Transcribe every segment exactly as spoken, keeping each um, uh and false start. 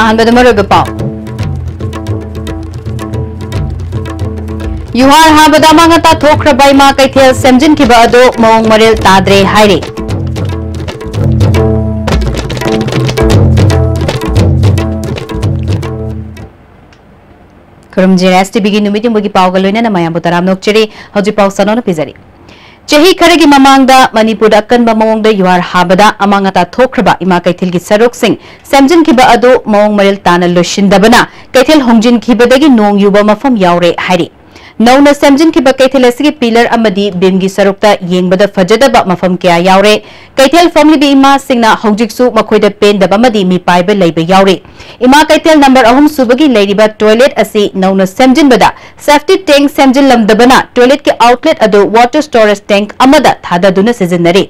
ꯑꯍꯥꯟꯕꯗ ꯃꯔꯨꯑꯣꯏꯕ ꯄꯥꯎ꯫ ꯌꯨꯍꯥꯔ ꯍꯥꯕꯗ ꯑꯃꯥꯡ ꯑꯇꯥ ꯊꯣꯛꯈ꯭ꯔꯕ ꯏꯃꯥ ꯀꯩꯊꯦꯜ ꯁꯦꯝꯖꯤꯟꯈꯤꯕ ꯑꯗꯨ ꯃꯑꯣꯡ ꯃꯔꯤꯜ ꯇꯥꯗ꯭ꯔꯦ ꯍꯥꯏꯔꯤ꯫ ꯈꯨꯔꯨꯝꯖꯔꯦ꯫ ꯑꯦꯁ ꯇꯤ ꯚꯤꯒꯤ ꯅꯨꯃꯤꯠ ꯌꯨꯡꯕꯒꯤ ꯄꯥꯎꯒ ꯂꯣꯏꯅꯅ ꯃꯌꯥꯝꯕꯨ ꯇꯔꯥꯝꯅ ꯑꯣꯛꯆꯔꯤ꯫ ꯍꯧꯖꯤꯛ ꯄꯥꯎ ꯁꯟꯗꯣꯛꯅ ꯄꯤꯖꯔꯤ꯫ ꯆꯍꯤ ꯈꯔꯒꯤ ꯃꯃꯥꯡꯗ ꯃꯅꯤꯄꯨꯔꯗ ꯑꯀꯟꯕ ꯃꯑꯣꯡꯗ ꯌꯨꯍꯥꯔ ꯍꯥꯕꯗ ꯑꯃꯥꯡ ꯑꯇꯥ ꯊꯣꯛꯈ꯭ꯔꯕ ꯏꯃꯥ ꯀꯩꯊꯦꯜꯒꯤ ꯁꯔꯨꯛꯁꯤꯡ ꯁꯦꯝꯖꯤꯟꯈꯤꯕ ꯑꯗꯨ ꯃꯑꯣꯡ ꯃꯔꯤꯜ ꯇꯥꯅ ꯂꯣꯏꯁꯤꯟꯗꯕꯅ ꯀꯩꯊꯦꯜ ꯍꯣꯡꯖꯤꯟꯈꯤꯕꯗꯒꯤ ꯅꯣꯡ ꯌꯨꯕ ꯃꯐꯝ ꯌꯥꯎꯔꯦ ꯍꯥꯏꯔꯤ꯫ ꯅꯧꯅ ꯁꯦꯝꯖꯤꯟꯈꯤꯕ ꯀꯩꯊꯦꯜ ꯑꯁꯤꯒꯤ ꯄꯤꯂꯔ ꯑꯃꯗꯤ ꯕꯤꯝꯒꯤ ꯁꯔꯨꯛꯇ ꯌꯦꯡꯕꯗ ꯐꯖꯗꯕ ꯃꯐꯝ ꯀꯌꯥ ꯌꯥꯎꯔꯦ꯫ ꯀꯩꯊꯦꯜ ꯐꯝꯂꯤꯕ ꯏꯃꯥꯁꯤꯡꯅ ꯍꯧꯖꯤꯛꯁꯨ ꯃꯈꯣꯏꯗ ꯄꯦꯟꯗꯕ ꯑꯃꯗꯤ ꯃꯤꯄꯥꯏꯕ ꯂꯩꯕ ꯌꯥꯎꯔꯤ꯫ ꯏꯃꯥ ꯀꯩꯊꯦꯜ ꯅꯝꯕꯔ ꯑꯍꯨꯝ ꯁꯨꯕꯒꯤ ꯂꯩꯔꯤꯕ ꯇꯣꯏꯂꯦꯠ ꯑꯁꯤ ꯅꯧꯅ ꯁꯦꯝꯖꯤꯟꯕꯗ ꯁꯦꯐꯇꯤ ꯇꯦꯡ ꯁꯦꯝꯖꯤꯜꯂꯝꯗꯕꯅ ꯇꯣꯏꯂꯦꯠꯀꯤ ꯑꯥꯎꯠꯂꯦꯠ ꯑꯗꯨ ꯋꯥꯇꯔ ꯁ꯭ꯇꯣꯔꯦꯖ ꯇꯦꯡ ꯑꯃꯗ ꯊꯥꯗꯗꯨꯅ ꯁꯤꯖꯤꯟꯅꯔꯤ꯫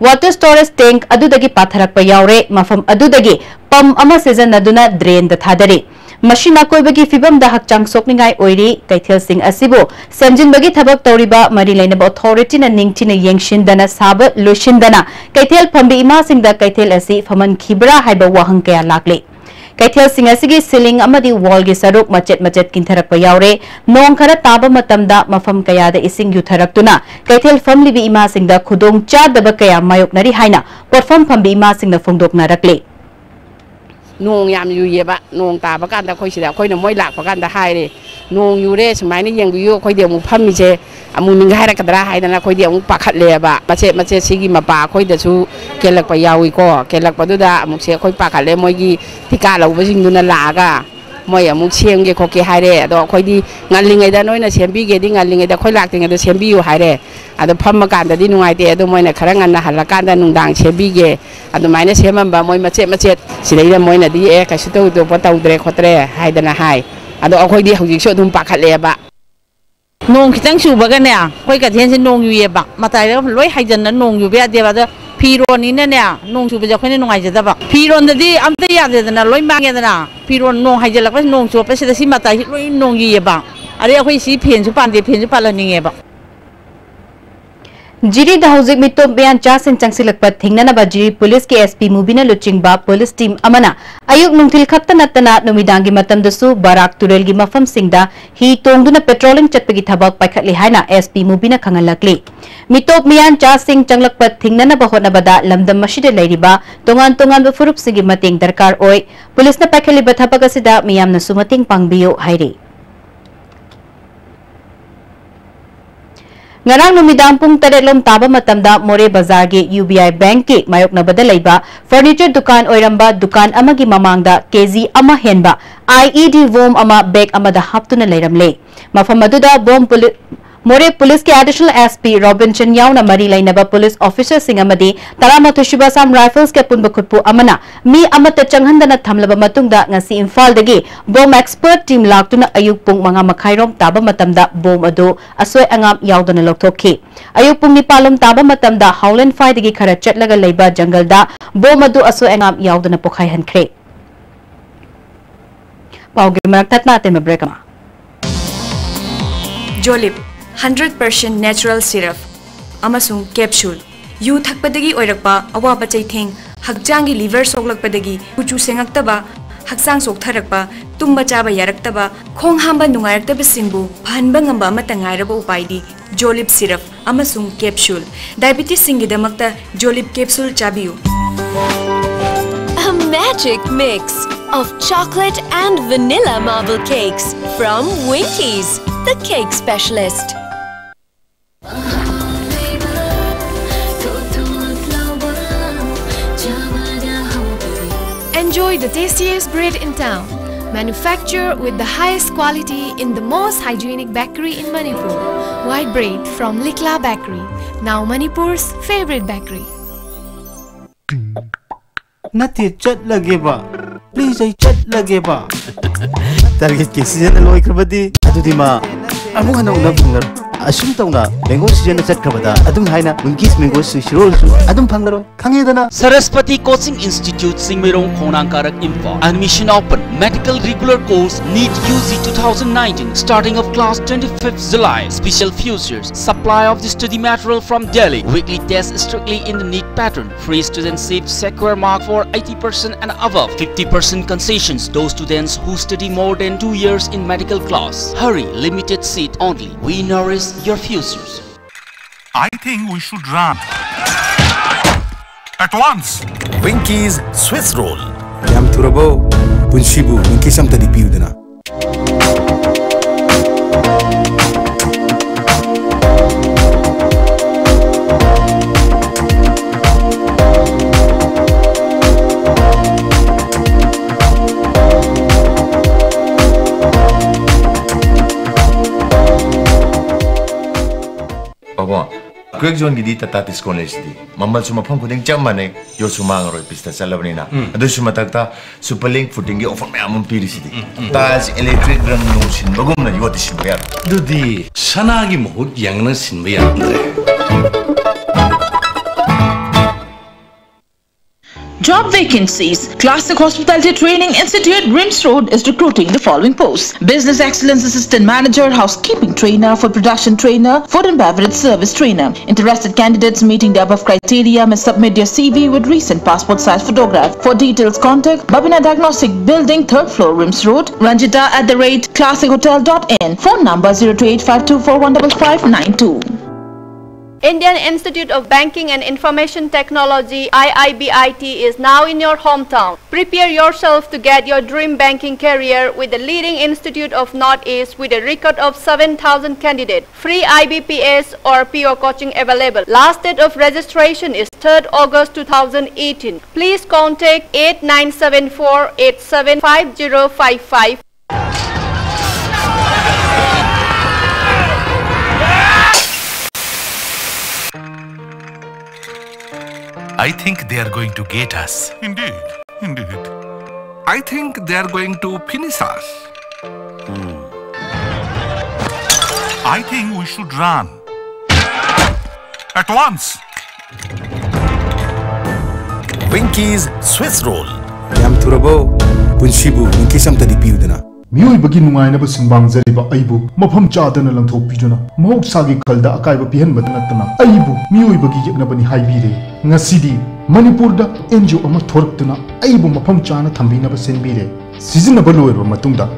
ꯋꯥꯇꯔ ꯁ꯭ꯇꯣꯔꯦꯖ ꯇꯦꯡ ꯑꯗꯨꯗꯒꯤ ꯄꯥꯊꯔꯛꯄ ꯌꯥꯎꯔꯦ꯫ ꯃꯐꯝ ꯑꯗꯨꯗꯒꯤ ꯄꯝ ꯑꯃ ꯁꯤꯖꯤꯟꯅꯗꯨꯅ ꯗ꯭ꯔꯦꯟꯗ ꯊꯥꯗꯔꯤ꯫ ꯃꯁꯤꯅ ꯑꯀꯣꯏꯕꯒꯤ ꯐꯤꯕꯝꯗ ꯍꯛꯆꯥꯡ ꯁꯣꯛꯅꯤꯡꯉꯥꯏ ꯑꯣꯏꯔꯤ꯫ ꯀꯩꯊꯦꯜꯁꯤꯡ ꯑꯁꯤꯕꯨ ꯁꯦꯝꯖꯤꯟꯕꯒꯤ ꯊꯕꯛ ꯇꯧꯔꯤꯕ ꯃꯔꯤ ꯂꯩꯅꯕ ꯑꯣꯊꯣꯔꯤꯇꯤꯅ ꯅꯤꯡꯊꯤꯅ ꯌꯦꯡꯁꯤꯟꯗꯅ ꯁꯥꯕ ꯂꯣꯏꯁꯤꯟꯗꯅ ꯀꯩꯊꯦꯜ ꯐꯝꯕꯤ ꯏꯃꯥꯁꯤꯡꯗ ꯀꯩꯊꯦꯜ ꯑꯁꯤ ꯐꯝꯍꯟꯈꯤꯕ꯭ꯔꯥ ꯍꯥꯏꯕ ꯋꯥꯍꯪ ꯀꯌꯥ ꯂꯥꯛꯂꯤ꯫ ꯀꯩꯊꯦꯜꯁꯤꯡ ꯑꯁꯤꯒꯤ ꯁꯤꯂꯤꯡ ꯑꯃꯗꯤ ꯋꯥꯜꯒꯤ ꯁꯔꯨꯛ ꯃꯆꯦꯠ ꯃꯆꯦꯠ ꯀꯤꯟꯊꯔꯛꯄ ꯌꯥꯎꯔꯦ꯫ ꯅꯣꯡ ꯈꯔ ꯇꯥꯕ ꯃꯇꯝꯗ ꯃꯐꯝ ꯀꯌꯥꯗ ꯏꯁꯤꯡ ꯌꯨꯊꯔꯛꯇꯨꯅ ꯀꯩꯊꯦꯜ ꯐꯝꯂꯤꯕꯤ ꯏꯃꯥꯁꯤꯡꯗ ꯈꯨꯗꯣꯡ ꯆꯥꯗꯕ ꯀꯌꯥ ꯃꯥꯌꯣꯛꯅꯔꯤ ꯍꯥꯏꯅ ꯄꯣꯠꯐꯝ ꯐꯝꯕꯤ ꯏꯃꯥꯁꯤꯡꯅ ꯐꯣꯡꯗꯣꯛꯅꯔꯛꯂꯤ꯫ ꯅꯣꯡ ꯌꯥꯝ ꯌꯨꯏꯌꯦꯕ꯫ ꯅꯣꯡ ꯇꯥꯕ ꯀꯥꯟꯗ ꯑꯩꯈꯣꯏ ꯁꯤꯗ, ꯑꯩꯈꯣꯏꯅ ꯃꯣꯏ ꯂꯥꯛꯄ ꯀꯥꯟꯗ ꯍꯥꯏꯔꯦ, "ꯅꯣꯡ ꯌꯨꯔꯦ, ꯁꯨꯃꯥꯏꯅ ꯌꯦꯡꯕꯤꯌꯨ, ꯑꯩꯈꯣꯏꯗꯤ ꯑꯃꯨꯛ ꯐꯝꯃꯤꯁꯦ ꯑꯃꯨꯛ ꯅꯤꯡꯒꯥꯏꯔꯛꯀꯗ꯭ꯔꯥ?" ꯍꯥꯏꯗꯅ ꯑꯩꯈꯣꯏꯗꯤ ꯑꯃꯨꯛ ꯄꯥꯈꯠꯂꯦꯕ꯫ ꯃꯆꯦꯠ ꯃꯆꯦꯠ ꯁꯤꯒꯤ ꯃꯄꯥ ꯑꯩꯈꯣꯏꯗꯁꯨ ꯀꯦꯜꯂꯛꯄ ꯌꯥꯎꯏꯀꯣ꯫ ꯀꯦꯜꯂꯛꯄꯗꯨꯗ ꯑꯃꯨꯛꯁꯦ ꯑꯩꯈꯣꯏ ꯄꯥꯈꯠꯂꯦ, ꯃꯣꯏꯒꯤ ꯊꯤꯀꯥ ꯂꯧꯕꯁꯤꯡꯗꯨꯅ ꯂꯥꯛꯑꯒ ꯃꯣꯏ ꯑꯃꯨꯛ ꯁꯦꯝꯒꯦ ꯈꯣꯠꯀꯦ ꯍꯥꯏꯔꯦ꯫ ꯑꯗꯣ ꯑꯩꯈꯣꯏꯗꯤ ꯉꯜꯂꯤꯉꯩꯗ ꯅꯣꯏꯅ ꯁꯦꯝꯕꯤꯒꯦꯗꯤ, ꯉꯜꯂꯤꯉꯩꯗ ꯑꯩꯈꯣꯏ ꯂꯥꯛꯇ꯭ꯔꯤꯉꯩꯗ ꯁꯦꯝꯕꯤꯌꯨ ꯍꯥꯏꯔꯦ꯫ ꯑꯗꯣ ꯐꯝꯃꯀꯥꯟꯗꯗꯤ ꯅꯨꯡꯉꯥꯏꯇꯦ꯫ ꯑꯗꯣ ꯃꯣꯏꯅ ꯈꯔ ꯉꯟꯅ ꯍꯜꯂꯀꯥꯟꯗ ꯅꯨꯡꯗꯥꯡ ꯁꯦꯝꯕꯤꯒꯦ꯫ ꯑꯗꯨꯃꯥꯏꯅ ꯁꯦꯝꯃꯝꯕ ꯃꯣꯏ ꯃꯆꯦꯠ ꯃꯆꯦꯠ꯫ ꯁꯤꯗꯩꯗ ꯃꯣꯏꯅꯗꯤ, "ꯑꯦ, ꯀꯩꯁꯨ ꯇꯧꯗꯣꯛꯄ ꯇꯧꯗ꯭ꯔꯦ ꯈꯣꯠꯇ꯭ꯔꯦ" ꯍꯥꯏꯗꯅ ꯍꯥꯏ꯫ ꯑꯗꯣ ꯑꯩꯈꯣꯏꯗꯤ ꯍꯧꯖꯤꯛꯁꯨ ꯑꯗꯨꯝ ꯄꯥꯈꯠꯂꯦꯕ꯫ ꯅꯣꯡ ꯈꯤꯇꯪ ꯆꯨꯕꯒꯅꯦ, ꯑꯩꯈꯣꯏ ꯀꯩꯊꯦꯜꯁꯦ ꯅꯣꯡ ꯌꯨꯏꯌꯦꯕ꯫ ꯃꯇꯥꯏꯗ ꯂꯣꯏ ꯍꯥꯏꯖꯟꯅ ꯅꯣꯡ ꯌꯨꯕ ꯌꯥꯗꯦꯕ꯫ ꯑꯗ ꯐꯤꯔꯣꯟꯅꯤꯅꯅꯦ, ꯅꯣꯡ ꯆꯨꯕꯁꯦ ꯑꯩꯈꯣꯏꯅ ꯅꯨꯡꯉꯥꯏꯖꯗꯕ꯫ ꯐꯤꯔꯣꯟꯗꯗꯤ ꯑꯝꯇ ꯌꯥꯗꯦꯗꯅ, ꯂꯣꯏ ꯃꯥꯡꯉꯦꯗꯅ꯫ ꯐꯤꯔꯣꯟ ꯅꯣꯡ ꯍꯥꯏꯖꯜꯂꯛꯄꯁꯦ, ꯅꯣꯡ ꯆꯣꯠꯄꯁꯤꯗ ꯁꯤ ꯃꯇꯥꯏꯁꯤ ꯂꯣꯏ ꯅꯣꯡ ꯌꯨꯏꯌꯦꯕ꯫ ꯑꯗꯩ ꯑꯩꯈꯣꯏ ꯁꯤ ꯐꯦꯟꯁꯨ ꯄꯥꯟꯗꯦ, ꯐꯦꯟꯁꯨ ꯄꯥꯜꯍꯟꯅꯤꯡꯉꯦꯕ꯫ ꯖꯤꯔꯤꯗ ꯍꯧꯖꯤꯛ ꯃꯤꯇꯣꯞ ꯃꯤꯌꯥꯟ ꯆꯥꯁꯤꯡ ꯆꯪꯁꯤꯜꯂꯛꯄ ꯊꯤꯡꯅꯅꯕ ꯖꯤꯔꯤ ꯄꯨꯂꯤꯁꯀꯤ ꯑꯦꯁ ꯄꯤ ꯃꯨꯕꯤꯅ ꯂꯨꯆꯤꯡꯕ ꯄꯨꯂꯤꯁ ꯇꯤꯝ ꯑꯃꯅ ꯑꯌꯨꯛ ꯅꯨꯡꯊꯤꯜ ꯈꯛꯇ ꯅꯠꯇꯅ ꯅꯨꯃꯤꯗꯥꯡꯒꯤ ꯃꯇꯝꯗꯁꯨ ꯕꯔꯥꯛ ꯇꯨꯔꯦꯜꯒꯤ ꯃꯐꯝꯁꯤꯡꯗ ꯍꯤ ꯇꯣꯡꯗꯨꯅ ꯄꯦꯇ꯭ꯔꯣꯂꯤꯡ ꯆꯠꯄꯒꯤ ꯊꯕꯛ ꯄꯥꯏꯈꯠꯂꯤ ꯍꯥꯏꯅ ꯑꯦꯁ ꯄꯤ ꯃꯨꯕꯤꯅ ꯈꯪꯍꯜꯂꯛꯂꯤ꯫ ꯃꯤꯇꯣꯞ ꯃꯤꯌꯥꯟ ꯆꯥꯁꯤꯡ ꯆꯪꯂꯛꯄ ꯊꯤꯡꯅꯅꯕ ꯍꯣꯠꯅꯕꯗ ꯂꯝꯗꯝ ꯑꯁꯤꯗ ꯂꯩꯔꯤꯕ ꯇꯣꯉꯥꯟ ꯇꯣꯉꯥꯟꯕ ꯐꯨꯔꯨꯞꯁꯤꯡꯒꯤ ꯃꯇꯦꯡ ꯗꯔꯀꯥꯔ ꯑꯣꯏ꯫ ꯄꯨꯂꯤꯁꯅ ꯄꯥꯏꯈꯠꯂꯤꯕ ꯊꯕꯛ ꯑꯁꯤꯗ ꯃꯤꯌꯥꯝꯅꯁꯨ ꯃꯇꯦꯡ ꯄꯥꯡꯕꯤꯌꯨ ꯍꯥꯏꯔꯤ꯫ ꯉꯔꯥꯡ ꯅꯨꯃꯤꯗꯥꯡ ꯄꯨꯡ ꯇꯔꯦꯠ ꯂꯣꯝ ꯇꯥꯕ ꯃꯇꯝꯗ ꯃꯣꯔꯦ ꯕꯖꯥꯔꯒꯤ ꯌꯨ ꯕꯤ ꯑꯥꯏ ꯕꯦꯡꯛꯀꯤ ꯃꯥꯌꯣꯛꯅꯕꯗ ꯂꯩꯕ ꯐꯔꯅꯤꯆꯔ ꯗꯨꯀꯥꯟ ꯑꯣꯏꯔꯝꯕ ꯗꯨꯀꯥꯟ ꯑꯃꯒꯤ ꯃꯃꯥꯡꯗ ꯀꯦ ꯖꯤ ꯑꯃ ꯍꯦꯟꯕ ꯑꯥꯏ ꯏ ꯗꯤ ꯕꯣꯝ ꯑꯃ ꯕꯦꯒ ꯑꯃꯗ ꯍꯥꯞꯇꯨꯅ ꯂꯩꯔꯝꯂꯦ꯫ ꯃꯐꯝ ꯑꯗꯨꯗ ꯕꯣꯝ ꯄꯨꯂꯤ-, ꯃꯣꯔꯦ ꯄꯨꯂꯤꯁꯀꯤ ꯑꯦꯗꯤꯁꯅꯦꯜ ꯑꯦꯁ ꯄꯤ ꯔꯣꯕꯤꯟꯁꯟ ꯌꯥꯎꯅ ꯃꯔꯤ ꯂꯩꯅꯕ ꯄꯨꯂꯤꯁ ꯑꯣꯐꯤꯁꯔꯁꯤꯡ ꯑꯃꯗꯤ ꯇꯔꯥꯃꯥꯊꯣꯏ ꯁꯨꯕ ꯑꯁꯥꯝ ꯔꯥꯏꯐꯜꯁꯀꯤ ꯑꯄꯨꯟꯕ ꯈꯨꯠꯄꯨ ꯑꯃꯅ ꯃꯤ ꯑꯃꯠꯇ ꯆꯪꯍꯟꯗꯅ ꯊꯝꯂꯕ ꯃꯇꯨꯡꯗ ꯉꯁꯤ ꯏꯝꯐꯥꯜꯗꯒꯤ ꯕꯣꯝ ꯑꯦꯛꯁꯄꯔꯠ ꯇꯤꯝ ꯂꯥꯛꯇꯨꯅ ꯑꯌꯨꯛ ꯄꯨꯡ ꯃꯉꯥ ꯃꯈꯥꯏꯔꯣꯝ ꯇꯥꯕ ꯃꯇꯝꯗ ꯕꯣꯝ ꯑꯗꯨ ꯑꯁꯣꯏ ꯑꯉꯥꯝ ꯌꯥꯎꯗꯅ ꯂꯧꯊꯣꯛꯈꯤ꯫ ꯑꯌꯨꯛ ꯄꯨꯡ ꯅꯤꯄꯥꯜ ꯂꯣꯝ ꯇꯥꯕ ꯃꯇꯝꯗ ꯍꯥꯎꯂꯦꯟ ꯐꯥꯏꯗꯒꯤ ꯈꯔ ꯆꯠꯂꯒ ꯂꯩꯕ ꯖꯪꯒꯜꯗ ꯕꯣꯝ ꯑꯗꯨ ꯑꯁꯣꯏ ꯑꯉꯥꯝ ꯌꯥꯎꯗꯅ ꯄꯣꯈꯥꯏꯍꯟꯈ꯭ꯔꯦ꯫ ꯄꯥꯎꯒꯤ ꯃꯔꯛ ꯊꯠꯅ ꯑꯇꯦꯟꯕ ꯕ꯭ꯔꯦꯛ ꯑꯃ꯫ ꯖꯣꯂꯤꯞ, ꯍꯟꯗ꯭ꯔꯦꯠ ꯄꯥꯔꯁꯦꯟ ꯅꯦꯆꯔꯦꯜ ꯁꯤꯔꯞ ꯑꯃꯁꯨꯡ ꯀꯦꯞꯁꯨꯜ꯫ ꯌꯨ ꯊꯛꯄꯗꯒꯤ ꯑꯣꯏꯔꯛꯄ ꯑꯋꯥꯕ ꯆꯩꯊꯦꯡ, ꯍꯛꯆꯥꯡꯒꯤ ꯂꯤꯚꯔ ꯁꯣꯛꯂꯛꯄꯗꯒꯤ ꯀꯨꯆꯨ ꯁꯦꯡꯉꯛꯇꯕ, ꯍꯛꯆꯥꯡ ꯆꯣꯛꯊꯔꯛꯄ, ꯇꯨꯝꯕ ꯆꯥꯕ ꯌꯥꯔꯛꯇꯕ, ꯈꯣꯡ ꯍꯥꯝꯕ ꯅꯨꯡꯉꯥꯏꯔꯛꯇꯕꯁꯤꯡꯕꯨ ꯐꯍꯟꯕ ꯉꯝꯕ ꯑꯃꯠꯇ ꯉꯥꯏꯔꯕ ꯎꯄꯥꯏꯗꯤ ꯖꯣꯂꯤꯞ ꯁꯤꯔꯞ ꯑꯃꯁꯨꯡ ꯀꯦꯞꯁꯨꯜ꯫ ꯗꯥꯏꯕꯤꯇꯤꯁꯁꯤꯡꯒꯤꯗꯃꯛꯇ ꯖꯣꯂꯤꯞ ꯀꯦꯞꯁꯨꯜ ꯆꯥꯕꯤꯌꯨ꯫ A magic mix of chocolate and vanilla marble cakes from Winkies, the cake specialist. Enjoy the tastiest bread in town. Manufactured with the highest quality in the most hygienic bakery in Manipur. White bread from Likla Bakery, now Manipur's favorite bakery. ꯅꯠꯇꯦ, ꯆꯠꯂꯒꯦꯕ꯫ Please, ꯑꯩ ꯆꯠꯂꯒꯦꯕ꯫ ꯇꯥꯔꯒꯦꯠꯀꯤ season ꯂꯣꯏꯈ꯭ꯔꯕꯗꯤ ꯑꯗꯨꯗꯤ ꯃꯥ ꯑꯃꯨꯛ ꯍꯟꯅ ꯎꯅꯕ ꯐꯪꯂꯔꯣꯏ꯫ ꯑꯁꯨꯝ ꯇꯧꯅ mango season ꯆꯠꯈ꯭ꯔꯕꯗ ꯑꯗꯨꯝ ꯍꯥꯏꯅ Winkies mango swiss rollꯁꯨ ꯑꯗꯨꯝ ꯐꯪꯂꯔꯣꯏ, ꯈꯪꯉꯦꯗꯅ? Saraswati Coaching Institute, Singmeirong, Khongnang Karak, Imphal. Admission open. Medical regular course, NEET U G two thousand nineteen. Starting of class twenty-fifth July. Special features: supply of the study material from Delhi. Weekly test strictly in the NEET pattern. Free student seat secure mark for eighty percent and above. Fifty percent concessions those students who study more than two years in medical class. Hurry, limited seat only. We nourish your futures. I think we should run. At once. Winkies Swiss Roll. ꯌꯥꯝ ꯊꯨꯔꯕꯣ? ꯄꯨꯟꯁꯤꯕꯨ Winkies ꯑꯝꯇꯗꯤ ꯄꯤꯌꯨꯗꯅ꯫ ꯄꯥꯕꯨꯡ, Quakezoneꯒꯤꯗꯤ Tata Tiscon ꯂꯩꯁꯤꯗꯤ꯫ ꯃꯃꯜꯁꯨ ꯃꯐꯝ ꯈꯨꯗꯤꯡ ꯆꯞ ꯃꯥꯟꯅꯩ, ꯌꯣꯠꯁꯨ ꯃꯥꯡꯉꯔꯣꯏ, ꯄꯤꯁꯇ ꯆꯠꯂꯕꯅꯤꯅ꯫ ꯎꯝ꯫ ꯑꯗꯨꯁꯨ ꯃꯊꯛꯇ Superlink Footingꯒꯤ offer ꯃꯌꯥꯝ ꯑꯃ ꯄꯤꯔꯤꯁꯤꯗꯤ꯫ ꯎꯝ, ꯎꯝ꯫ Taj Electric ꯔꯪ ꯅꯨꯡ ꯁꯤꯟꯕꯒꯨꯝꯅ ꯌꯣꯠꯇꯤ ꯁꯤꯟꯕ ꯌꯥꯔꯣꯏ꯫ ꯑꯗꯨꯗꯤ ꯁꯅꯥꯒꯤ ꯃꯍꯨꯠ ꯌꯥꯡꯅ ꯁꯤꯟꯕ ꯌꯥꯔꯝꯗ꯭ꯔꯦ꯫ Job vacancies. Classic Hospitality Training Institute, RIMS Road, is recruiting the following posts: Business Excellence Assistant Manager, Housekeeping Trainer, Food Production Trainer, Food and Beverage Service Trainer. Interested candidates meeting the above criteria may submit their C V with recent passport size photograph. For details, contact Babina Diagnostic Building, third floor, RIMS Road, Ranjita at the rate classic hotel dot in. Phone number zero two eight five two four one double five nine two. Indian Institute of Banking and Information Technology, I I B I T, is now in your hometown. Prepare yourself to get your dream banking career with the leading institute of Northeast with a record of seven thousand candidates. Free I B P S or P O coaching available. Last date of registration is third August two thousand eighteen. Please contact eight nine seven four eight seven five zero five five. I think they are going to get us. Indeed, indeed. I think they are going to finish us. I think we should run. At once. Winky's Swiss Roll. ꯌꯥꯝ ꯊꯨꯔꯕꯣ? ꯄꯨꯟꯁꯤꯕꯨ ꯅꯨꯡꯀꯤꯁ ꯑꯝꯇꯗꯤ ꯄꯤꯌꯨꯗꯅ꯫ ꯃꯤꯑꯣꯏꯕꯒꯤ ꯅꯨꯡꯉꯥꯏꯅꯕ ꯁꯨꯝꯕꯥꯡꯖꯔꯤꯕ ꯑꯩꯕꯨ ꯃꯐꯝ ꯆꯥꯗꯅ ꯂꯪꯊꯣꯛꯄꯤꯗꯨꯅ ꯃꯍꯧꯁꯥꯒꯤ ꯈꯜꯗ ꯑꯀꯥꯏꯕ ꯄꯤꯍꯟꯕꯇ ꯅꯠꯇꯅ ꯑꯩꯕꯨ ꯃꯤꯑꯣꯏꯕꯒꯤ ꯌꯦꯛꯅꯕꯅꯤ ꯍꯥꯏꯕꯤꯔꯦ꯫ ꯉꯁꯤꯗꯤ ꯃꯅꯤꯄꯨꯔꯗ ꯑꯦꯟ ꯖꯤ ꯑꯣ ꯑꯃ ꯊꯣꯔꯛꯇꯨꯅ ꯑꯩꯕꯨ ꯃꯐꯝ ꯆꯥꯅ ꯊꯝꯕꯤꯅꯕ ꯁꯤꯟꯕꯤꯔꯦ꯫ ꯁꯤꯖꯤꯟꯅꯕ ꯂꯣꯏꯔꯕ ꯃꯇꯨꯡꯗ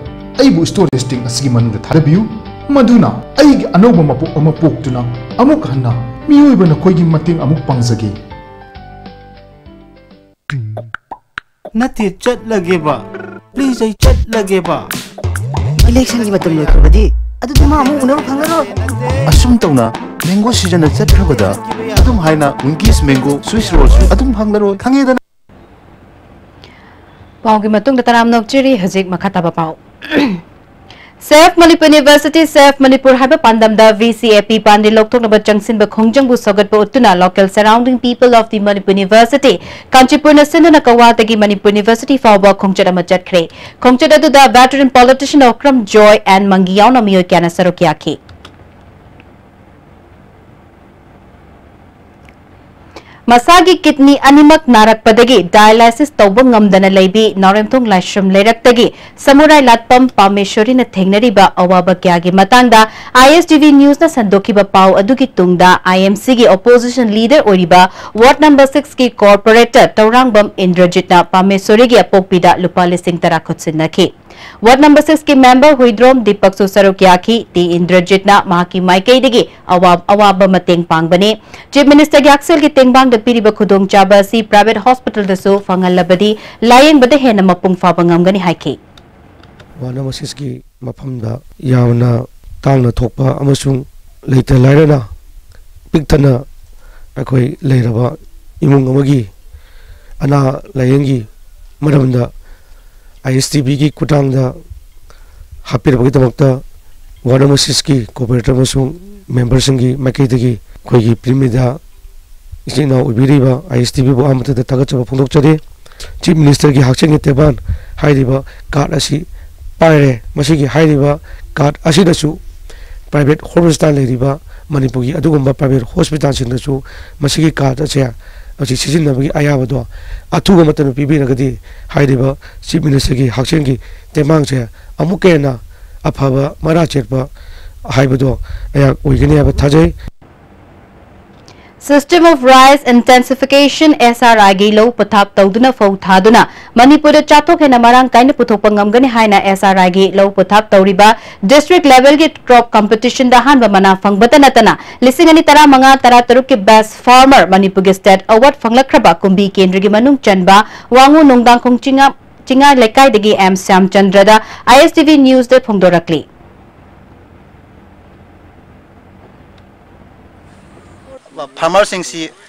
ꯑꯩꯕꯨ ꯁ꯭ꯇꯣꯔꯦꯖ ꯇꯦꯡ ꯑꯁꯤꯒꯤ ꯃꯅꯨꯡꯗ ꯊꯥꯗꯕꯤꯌꯨ, ꯃꯗꯨꯅ ꯑꯩꯒꯤ ꯑꯅꯧꯕ ꯃꯄꯣꯛ ꯑꯃ ꯄꯣꯛꯇꯨꯅ ꯑꯃꯨꯛ ꯍꯟꯅ ꯃꯤꯑꯣꯏꯕ ꯅꯈꯣꯏꯒꯤ ꯃꯇꯦꯡ ꯑꯃꯨꯛ ꯄꯥꯡꯖꯒꯦ꯫ ꯅꯠꯇꯦ, ꯆꯠꯂꯒꯦꯕ꯫ ꯄ꯭ꯂꯤꯖ, ꯑꯩ ꯆꯠꯂꯒꯦꯕ꯫ ꯏꯂꯦꯛꯁꯟꯒꯤ ꯃꯇꯝ ꯂꯣꯏꯈ꯭ꯔꯕꯗꯤ ꯑꯗꯨꯗꯤ ꯃꯥ ꯑꯃꯨꯛ ꯎꯅꯕ ꯐꯪꯂꯔꯣꯏ꯫ ꯑꯁꯨꯝ ꯇꯧꯅ ꯃꯦꯡꯒꯣ ꯁꯤꯖꯟꯅ ꯆꯠꯈ꯭ꯔꯕꯗ ꯑꯗꯨꯝ ꯍꯥꯏꯅ ꯋꯤꯡꯀꯤꯁ ꯃꯦꯡꯒꯣ ꯁ꯭ꯋꯤꯁ ꯔꯣꯜꯁꯨ ꯑꯗꯨꯝ ꯐꯪꯂꯔꯣꯏ, ꯈꯪꯉꯦꯗꯅ? ꯄꯥꯎꯒꯤ ꯃꯇꯨꯡꯗ ꯇꯔꯥꯝꯅ ꯑꯣꯛꯆꯔꯤ꯫ ꯍꯧꯖꯤꯛ ꯃꯈꯥ ꯇꯥꯕ ꯄꯥꯎ꯫ Save Manipur University, Save Manipur ꯍꯥꯏꯕ ꯄꯥꯟꯗꯝꯗ V C A P ꯄꯥꯟꯗꯤ ꯂꯧꯊꯣꯛꯅꯕ ꯆꯪꯁꯤꯟꯕ ꯈꯣꯡꯖꯪꯕꯨ ꯁꯧꯒꯠꯄ ꯎꯠꯇꯨꯅ local surrounding people of the Manipur University, ꯀꯥꯟꯆꯤꯄꯨꯔꯅ ꯁꯤꯟꯗꯨꯅ ꯀꯋꯥꯗꯒꯤ ꯃꯅꯤꯄꯨꯔ ꯌꯨꯅꯤꯚꯔꯁꯤꯇꯤ ꯐꯥꯎꯕ ꯈꯣꯡꯆꯠ ꯑꯃ ꯆꯠꯈ꯭ꯔꯦ꯫ ꯈꯣꯡꯆꯠ ꯑꯗꯨꯗ veteran politician Okram Joy and ꯃꯪꯒꯤ ꯌꯥꯎꯅ ꯃꯤꯑꯣꯏ ꯀꯌꯥꯅ ꯁꯔꯨꯛ ꯌꯥꯈꯤ꯫ ꯃꯁꯥꯒꯤ ꯀꯤꯗꯅꯤ ꯑꯅꯤꯃꯛ ꯅꯥꯔꯛꯄꯗꯒꯤ dialysis ꯇꯧꯕ ꯉꯝꯗꯅ ꯂꯩꯕꯤ ꯅꯥꯎꯔꯦꯝꯊꯣꯡ ꯂꯥꯏꯁ꯭ꯔꯝ ꯂꯩꯔꯛꯇꯒꯤ ꯁꯃꯨꯔꯥꯏ ꯂꯥꯠꯄꯝ ꯄꯥꯃꯦꯁꯣꯔꯤꯅ ꯊꯦꯡꯅꯔꯤꯕ ꯑꯋꯥꯕ ꯀꯌꯥꯒꯤ ꯃꯇꯥꯡꯗ I S T V News ꯅ ꯁꯟꯗꯣꯛꯈꯤꯕ ꯄꯥꯎ ꯑꯗꯨꯒꯤ ꯇꯨꯡꯗ I M C ꯒꯤ opposition leader ꯑꯣꯏꯔꯤꯕ ward number six ꯀꯤ corporator ꯇꯧꯔꯥꯡꯕꯝ ꯏꯟꯗ꯭ꯔꯖꯤꯠꯅ ꯄꯥꯃꯦꯁꯣꯔꯤꯒꯤ ꯑꯄꯣꯛꯄꯤꯗ ꯂꯨꯄꯥ ꯂꯤꯁꯤꯡ ꯇꯔꯥ ꯈꯨꯠꯁꯤꯟꯅꯈꯤ꯫ Ward number six ꯀꯤ member ꯍꯨꯏꯗ꯭ꯔꯣꯝ ꯗꯤꯄꯛꯁꯨ ꯁꯔꯨꯛ ꯌꯥꯈꯤ꯫ ꯇꯤ ꯏꯟꯗ꯭ꯔꯖꯤꯠꯅ ꯃꯍꯥꯛꯀꯤ ꯃꯥꯏꯀꯩꯗꯒꯤ ꯑꯋꯥ-, ꯑꯋꯥꯕ ꯃꯇꯦꯡ ꯄꯥꯡꯕꯅꯤ꯫ Chief Minister ꯒꯤ ꯍꯛꯁꯦꯜꯒꯤ ꯇꯦꯡꯕꯥꯡꯗ ꯄꯤꯔꯤꯕ ꯈꯨꯗꯣꯡꯆꯥꯕ ꯑꯁꯤ private hospital ꯗꯁꯨ ꯐꯪꯍꯜꯂꯕꯗꯤ ꯂꯥꯌꯦꯡꯕꯗ ꯍꯦꯟꯅ ꯃꯄꯨꯡ ꯐꯥꯕ ꯉꯝꯒꯅꯤ ꯍꯥꯏꯈꯤ꯫ ꯋꯥꯔꯗ ꯅꯝꯕꯔ ꯁꯤꯛꯁꯀꯤ ꯃꯐꯝꯗ ꯌꯥꯝꯅ ꯇꯥꯡꯅ ꯊꯣꯛꯄ ꯑꯃꯁꯨꯡ ꯂꯩꯇ ꯂꯥꯏꯔꯅ ꯄꯤꯛ ꯊꯟꯅ ꯑꯩꯈꯣꯏ ꯂꯩꯔꯕ ꯏꯃꯨꯡ ꯑꯃꯒꯤ ꯑꯅꯥ ꯂꯥꯌꯦꯡꯒꯤ ꯃꯔꯝꯗ I S T V ꯒꯤ ꯈꯨꯠꯊꯥꯡꯗ ꯍꯥꯞꯄꯤꯔꯛꯄꯒꯤꯗꯃꯛꯇ ꯋꯥꯔꯗ ꯅꯝꯕꯔ ꯁꯤꯛꯁꯀꯤ corporator ꯑꯃꯁꯨꯡ member ꯁꯤꯡꯒꯤ ꯃꯥꯏꯀꯩꯗꯒꯤ ꯑꯩꯈꯣꯏꯒꯤ print media ꯏꯆꯤꯟ ꯏꯅꯥꯎ ꯑꯣꯏꯕꯤꯔꯤꯕ I S T V ꯕꯨ ꯑꯍꯥꯟꯕꯗ ꯊꯥꯒꯠꯆꯕ ꯐꯣꯡꯗꯣꯛꯆꯔꯤ꯫ Chief Minister ꯒꯤ ꯍꯛꯁꯦꯜꯒꯤ ꯇꯦꯡꯕꯥꯟ ꯍꯥꯏꯔꯤꯕ card ꯑꯁꯤ ꯄꯥꯏꯔꯦ꯫ ꯃꯁꯤꯒꯤ ꯍꯥꯏꯔꯤꯕ card ꯑꯁꯤꯗꯁꯨ ꯄ꯭ꯔꯥꯏꯚꯦꯠ ꯍꯣꯁꯄꯤꯇꯥꯜ ꯂꯩꯔꯤꯕ ꯃꯅꯤꯄꯨꯔꯒꯤ ꯑꯗꯨꯒꯨꯝꯕ ꯄ꯭ꯔꯥꯏꯚꯦꯠ ꯍꯣꯁꯄꯤꯇꯥꯜꯁꯤꯡꯗꯁꯨ ꯃꯁꯤꯒꯤ ꯀꯥꯔꯗ ꯑꯁꯦ ꯍꯧꯖꯤꯛ ꯁꯤꯖꯤꯟꯅꯕꯒꯤ ꯑꯌꯥꯕꯗꯣ ꯑꯊꯨꯕ ꯃꯇꯝꯗ ꯄꯤꯕꯤꯔꯒꯗꯤ ꯍꯥꯏꯔꯤꯕ ꯆꯤꯐ ꯃꯤꯅꯤꯁꯇꯔꯒꯤ ꯍꯛꯁꯦꯜꯒꯤ ꯇꯦꯡꯕꯥꯡꯁꯦ ꯑꯃꯨꯛꯀ ꯍꯦꯟꯅ ꯑꯐꯕ ꯃꯔꯥ ꯆꯦꯠꯄ ꯍꯥꯏꯕꯗꯣ ꯑꯩꯍꯥꯛ ꯑꯣꯏꯒꯅꯤ ꯍꯥꯏꯕ ꯊꯥꯖꯩ꯫ System of Rice Intensification, S R I ꯒꯤ ꯂꯧ ꯄꯊꯥꯞ ꯇꯧꯗꯨꯅ ꯐꯧ ꯊꯥꯗꯨꯅ ꯃꯅꯤꯄꯨꯔꯗ ꯆꯥꯊꯣꯛ ꯍꯦꯟꯅ ꯃꯔꯥꯡ ꯀꯥꯏꯅ ꯄꯨꯊꯣꯛꯄ ꯉꯝꯒꯅꯤ ꯍꯥꯏꯅ S R I ꯒꯤ ꯂꯧ ꯄꯊꯥꯞ ꯇꯧꯔꯤꯕ district level ꯒꯤ crop competition ꯗ ꯑꯍꯥꯟꯕ ꯃꯅꯥ ꯐꯪꯕꯇ ꯅꯠꯇꯅ ꯂꯤꯁꯤꯡ ꯑꯅꯤ ꯇꯔꯥꯃꯉꯥ ꯇꯔꯥꯇꯔꯨꯛꯀꯤ Best Farmer ꯃꯅꯤꯄꯨꯔꯒꯤ state award ꯐꯪꯂꯛꯈ꯭ꯔꯕ ꯀꯨꯝꯕꯤ ꯀꯦꯟꯗ꯭ꯔꯒꯤ ꯃꯅꯨꯡ ꯆꯟꯕ ꯋꯥꯉꯨ ꯅꯣꯡꯗꯥꯡꯈꯣꯡ ꯆꯤꯡꯉꯥ ꯆꯤꯡꯉꯥ ꯂꯩꯀꯥꯏꯗꯒꯤ M ꯁ꯭ꯌꯥꯝꯆꯟꯗ꯭ꯔꯗ I S T V news the ꯐꯣꯡꯗꯣꯔꯛꯂꯤ꯫ ꯐꯥꯔꯃꯔꯁꯤꯡꯁꯤ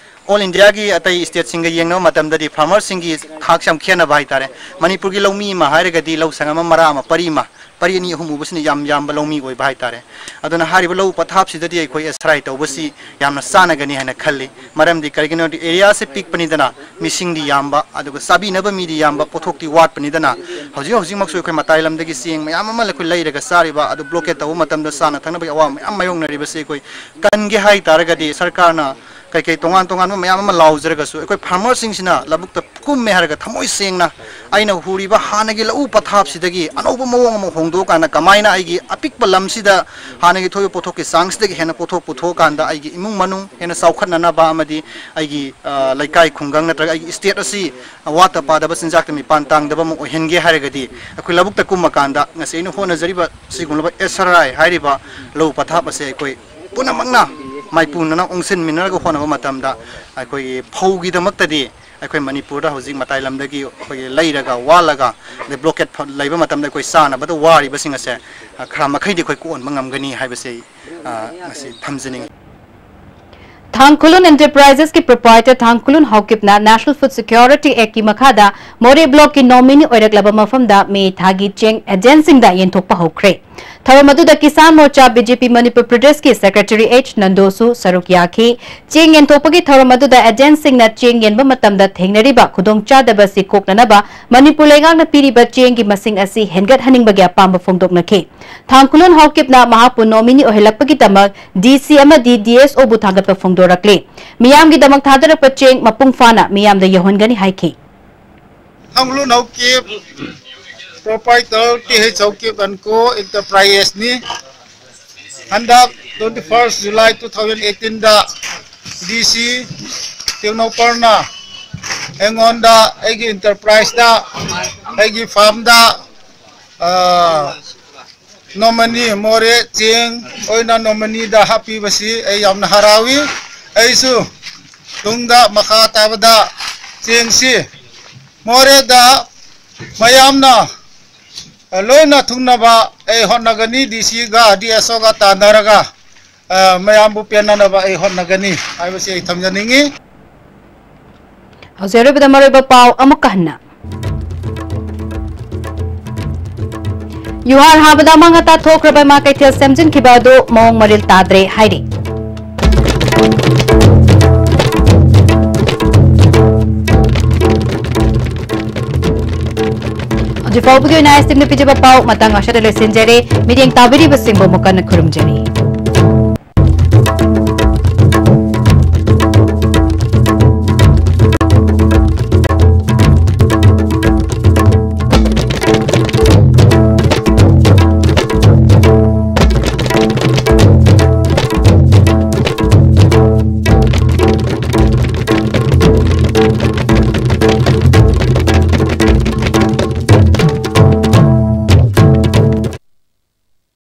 all ꯏꯟꯗꯤꯌꯥꯒꯤ ꯑꯇꯩ ꯁ꯭ꯇꯦꯠꯁꯤꯡꯒ ꯌꯦꯡꯅꯕ ꯃꯇꯝꯗꯗꯤ ꯐꯥꯔꯃꯔꯁꯤꯡꯒꯤ ꯊꯥꯛꯁꯦ ꯌꯥꯝ ꯈꯦꯠꯅꯕ ꯍꯥꯏꯇꯥꯔꯦ꯫ ꯃꯅꯤꯄꯨꯔꯒꯤ ꯂꯧꯃꯤ ꯑꯃ ꯍꯥꯏꯔꯒꯗꯤ ꯂꯧ ꯁꯪꯒꯝ ꯑꯃ, ꯃꯔꯥ ꯑꯃ, ꯄꯔꯤ ꯑꯃ, ꯄꯔꯤ ꯑꯅꯤ ꯑꯍꯨꯝ ꯎꯕꯁꯤꯅ ꯌꯥꯝ ꯌꯥꯝꯕ ꯂꯧꯃꯤ ꯑꯣꯏꯕ ꯍꯥꯏꯇꯥꯔꯦ꯫ ꯑꯗꯨꯅ ꯍꯥꯏꯔꯤꯕ ꯂꯧ ꯄꯊꯥꯞꯁꯤꯗꯗꯤ ꯑꯩꯈꯣꯏ S R I ꯇꯧꯕꯁꯤ ꯌꯥꯝꯅ ꯆꯥꯟꯅꯒꯅꯤ ꯍꯥꯏꯅ ꯈꯜꯂꯤ꯫ ꯃꯔꯝꯗꯤ ꯀꯔꯤꯒꯤꯅꯣꯗꯤ ꯑꯦꯔꯤꯌꯥꯁꯦ ꯄꯤꯛꯄꯅꯤꯗꯅ, ꯃꯤꯁꯤꯡꯗꯤ ꯌꯥꯝꯕ, ꯑꯗꯨꯒ ꯆꯥꯕꯤꯅꯕ ꯃꯤꯗꯤ ꯌꯥꯝꯕ, ꯄꯣꯠꯊꯣꯛꯇꯤ ꯋꯥꯠꯄꯅꯤꯗꯅ꯫ ꯍꯧꯖꯤꯛ ꯍꯧꯖꯤꯛꯃꯛꯁꯨ ꯑꯩꯈꯣꯏ ꯃꯇꯥꯏ ꯂꯝꯗꯒꯤ ꯆꯦꯡ ꯃꯌꯥꯝ ꯑꯃ ꯑꯩꯈꯣꯏ ꯂꯩꯔꯒ ꯆꯥꯔꯤꯕ, ꯑꯗꯨ ꯕ꯭ꯂꯣꯀꯦꯠ ꯇꯧꯕ ꯃꯇꯝꯗ ꯆꯥꯅ ꯊꯛꯅꯕꯒꯤ ꯑꯋꯥꯕ ꯃꯌꯥꯝ ꯃꯥꯌꯣꯛꯅꯔꯤꯕꯁꯤ ꯑꯩꯈꯣꯏ ꯀꯟꯒꯦ ꯍꯥꯏ ꯇꯥꯔꯒꯗꯤ ꯁꯔꯀꯥꯔꯅ ꯀꯩꯀꯩ ꯇꯣꯉꯥꯟ ꯇꯣꯉꯥꯟꯕ ꯃꯌꯥꯝ ꯑꯃ ꯂꯥꯎꯖꯔꯒꯁꯨ, ꯑꯩꯈꯣꯏ ꯐꯥꯔꯃꯔꯁꯤꯡꯁꯤꯅ ꯂꯧꯕꯨꯛꯇ ꯀꯨꯝꯃꯦ ꯍꯥꯏꯔꯒ ꯊꯃꯣꯏ ꯁꯦꯡꯅ ꯑꯩꯅ ꯍꯨꯔꯤꯕ ꯍꯥꯟꯅꯒꯤ ꯂꯧꯎ ꯄꯊꯥꯞꯁꯤꯗꯒꯤ ꯑꯅꯧꯕ ꯃꯑꯣꯡ ꯑꯃ ꯍꯣꯡꯗꯣꯛꯑꯀꯥꯟꯗ ꯀꯃꯥꯏꯅ ꯑꯩꯒꯤ ꯑꯄꯤꯛꯄ ꯂꯝꯁꯤꯗ ꯍꯥꯟꯅꯒꯤ ꯊꯣꯛꯏꯕ ꯄꯣꯠꯊꯣꯛꯀꯤ ꯆꯥꯡꯁꯤꯗꯒꯤ ꯍꯦꯟꯅ ꯄꯣꯠꯊꯣꯛ ꯄꯨꯊꯣꯛꯑꯀꯥꯟꯗ ꯑꯩꯒꯤ ꯏꯃꯨꯡ ꯃꯅꯨꯡ ꯍꯦꯟꯅ ꯆꯥꯎꯈꯠꯅꯅꯕ ꯑꯃꯗꯤ ꯑꯩꯒꯤ, ꯑ, ꯂꯩꯀꯥꯏ ꯈꯨꯡꯒꯪ ꯅꯠꯇ꯭ꯔꯒ ꯑꯩꯒꯤ ꯁ꯭ꯇꯦꯠ ꯑꯁꯤ ꯋꯥꯠꯇ ꯄꯥꯗꯕ ꯆꯤꯟꯖꯥꯛꯇ ꯃꯤꯄꯥꯟ ꯇꯥꯡꯗꯕ ꯑꯃ ꯑꯣꯏꯍꯟꯒꯦ ꯍꯥꯏꯔꯒꯗꯤ ꯑꯩꯈꯣꯏ ꯂꯧꯕꯨꯛꯇ ꯀꯨꯝꯃꯀꯥꯟꯗ ꯉꯁꯤ ꯑꯩꯅ ꯍꯣꯠꯅꯖꯔꯤꯕ ꯁꯤꯒꯨꯝꯂꯕ S R I ꯍꯥꯏꯔꯤꯕ ꯂꯧꯎ ꯄꯊꯥꯞ ꯑꯁꯦ ꯑꯩꯈꯣꯏ ꯄꯨꯝꯅꯃꯛꯅ ꯃꯥꯏꯄꯨꯅꯅ ꯑꯣꯟꯁꯤꯟꯃꯤꯟꯅꯔꯒ ꯍꯣꯠꯅꯕ ꯃꯇꯝꯗ ꯑꯩꯈꯣꯏꯒꯤ ꯐꯧꯒꯤꯗꯃꯛꯇꯗꯤ ꯑꯩꯈꯣꯏ ꯃꯅꯤꯄꯨꯔꯗ ꯍꯧꯖꯤꯛ ꯃꯇꯥꯏ ꯂꯝꯗꯒꯤ ꯑꯩꯈꯣꯏꯒꯤ ꯂꯩꯔꯒ ꯋꯥꯠꯂꯒ ꯑꯗꯩ ꯕ꯭ꯂꯣꯀꯦꯠ ꯐ-, ꯂꯩꯕ ꯃꯇꯝꯗ ꯑꯩꯈꯣꯏ ꯆꯥꯅꯕꯗ ꯋꯥꯔꯤꯕꯁꯤꯡ ꯑꯁꯦ, ꯑ, ꯈꯔ ꯃꯈꯩꯗꯤ ꯑꯩꯈꯣꯏ ꯀꯣꯛꯍꯟꯕ ꯉꯝꯒꯅꯤ ꯍꯥꯏꯕꯁꯤ ꯑꯩ, ꯑ, ꯉꯁꯤ ꯊꯝꯖꯅꯤꯡꯏ꯫ ꯊꯥꯡꯈꯨꯂꯨꯟ Enterprises ꯀꯤ proprietor ꯊꯥꯡꯈꯨꯂꯨꯟ ꯍꯥꯎꯀꯤꯞꯅ National Food Security Act ꯀꯤ ꯃꯈꯥꯗ ꯃꯣꯔꯦ block ꯀꯤ nominee ꯑꯣꯏꯔꯛꯂꯕ ꯃꯐꯝꯗ ꯃꯦ ꯊꯥꯒꯤ ꯆꯦꯡ agent ꯁꯤꯡꯗ ꯌꯦꯟꯊꯣꯛꯄ ꯍꯧꯈ꯭ꯔꯦ꯫ ꯊꯧꯔꯝ ꯑꯗꯨꯗ ꯀꯤꯁꯥꯟ ꯃꯣꯔꯆꯥ ꯕꯤ ꯖꯦ ꯄꯤ ꯃꯅꯤꯄꯨꯔ ꯄ꯭ꯔꯗꯦꯁꯀꯤ ꯁꯦꯀ꯭ꯔꯦꯇꯔꯤ ꯑꯩꯆ ꯅꯟꯗꯣꯁꯨ ꯁꯔꯨꯛ ꯌꯥꯈꯤ꯫ ꯆꯦꯡ ꯌꯦꯟꯊꯣꯛꯄꯒꯤ ꯊꯧꯔꯝ ꯑꯗꯨꯗ ꯑꯦꯖꯦꯟꯠꯁꯤꯡꯅ ꯆꯦꯡ ꯌꯦꯟꯕ ꯃꯇꯝꯗ ꯊꯦꯡꯅꯔꯤꯕ ꯈꯨꯗꯣꯡꯆꯥꯗꯕ ꯑꯁꯤ ꯀꯣꯛꯅꯅꯕ ꯃꯅꯤꯄꯨꯔ ꯂꯩꯉꯥꯛꯅ ꯄꯤꯔꯤꯕ ꯆꯦꯡꯒꯤ ꯃꯁꯤꯡ ꯑꯁꯤ ꯍꯦꯟꯒꯠꯍꯟꯅꯤꯡꯕꯒꯤ ꯑꯄꯥꯝꯕ ꯐꯣꯡꯗꯣꯛꯅꯈꯤ꯫ ꯊꯥꯡꯈꯨꯂꯣꯟ ꯍꯥꯎꯀꯤꯞꯅ ꯃꯍꯥꯛꯄꯨ ꯅꯣꯃꯤꯅꯤ ꯑꯣꯏꯍꯜꯂꯛꯄꯒꯤꯗꯃꯛ ꯗꯤ ꯁꯤ ꯑꯃꯗꯤ ꯗꯤ ꯑꯦꯁ ꯑꯣꯕꯨ ꯊꯥꯒꯠꯄ ꯐꯣꯡꯗꯣꯔꯛꯂꯤ꯫ ꯃꯤꯌꯥꯝꯒꯤꯗꯃꯛ ꯊꯥꯗꯔꯛꯄ ꯆꯦꯡ ꯃꯄꯨꯡ ꯐꯥꯅ ꯃꯤꯌꯥꯝꯗ ꯌꯧꯍꯟꯒꯅꯤ ꯍꯥꯏꯈꯤ꯫ ꯊꯥꯡꯈꯨꯂꯣꯟ Haokip, proprietor T H Haokip and Co Enterprise ꯅꯤ꯫ ꯍꯟꯗꯛ twenty first July two thousand eighteen ꯗ ꯗꯤ ꯁꯤ ꯇꯦꯡꯅꯧꯄꯜꯅ ꯑꯩꯉꯣꯟꯗ ꯑꯩꯒꯤ enterpriseꯇ, ꯑꯩꯒꯤ farmꯗ, ꯑ, ꯅꯣꯃꯤꯅꯤ ꯃꯣꯔꯦ ꯆꯦꯡ ꯑꯣꯏꯅ ꯅꯣꯃꯤꯅꯤꯗ ꯍꯥꯞꯄꯤꯕꯁꯤ ꯑꯩ ꯌꯥꯝꯅ ꯍꯔꯥꯎꯏ꯫ ꯑꯩꯁꯨ ꯇꯨꯡꯗ ꯃꯈꯥ ꯇꯥꯕꯗ ꯆꯦꯡꯁꯤ ꯃꯣꯔꯦꯗ ꯃꯌꯥꯝꯅ ꯂꯣꯏꯅ ꯊꯨꯡꯅꯕ ꯑꯩ ꯍꯣꯠꯅꯒꯅꯤ꯫ ꯗꯤ ꯁꯤꯒ ꯗꯤ ꯑꯦꯁ ꯑꯣꯒ ꯇꯥꯟꯅꯔꯒ, ꯑ, ꯃꯌꯥꯝꯕꯨ ꯄꯦꯟꯅꯅꯕ ꯑꯩ ꯍꯣꯠꯅꯒꯅꯤ ꯍꯥꯏꯕꯁꯤ ꯑꯩ ꯊꯝꯖꯅꯤꯡꯏ꯫ ꯍꯧꯖꯤꯛ ꯑꯔꯣꯏꯕꯗ ꯃꯔꯨꯑꯣꯏꯕ ꯄꯥꯎ ꯑꯃꯨꯛꯀ ꯍꯟꯅ꯫ ꯌꯨꯍꯥꯔ ꯍꯥꯕꯗ ꯑꯃꯥꯡ ꯑꯇꯥ ꯊꯣꯛꯈ꯭ꯔꯕ ꯏꯃꯥ ꯀꯩꯊꯦꯜ ꯁꯦꯝꯖꯤꯟꯈꯤꯕ ꯑꯗꯨ ꯃꯑꯣꯡ ꯃꯔꯤꯜ ꯇꯥꯗ꯭ꯔꯦ ꯍꯥꯏꯔꯤ꯫ ꯍꯧꯖꯤꯛ ꯐꯥꯎꯕꯒꯤ ꯑꯣꯏꯅ ꯑꯦꯁ ꯇꯤꯚꯤꯅ ꯄꯤꯖꯕ ꯄꯥꯎ ꯃꯇꯥꯡ ꯑꯁꯤꯗ ꯂꯣꯏꯁꯤꯟꯖꯔꯦ꯫ ꯃꯤꯠꯌꯦꯡ ꯇꯥꯕꯤꯔꯤꯕꯁꯤꯡꯕꯨ ꯑꯃꯨꯛ ꯍꯟꯅ ꯈꯨꯔꯨꯝꯖꯔꯤ꯫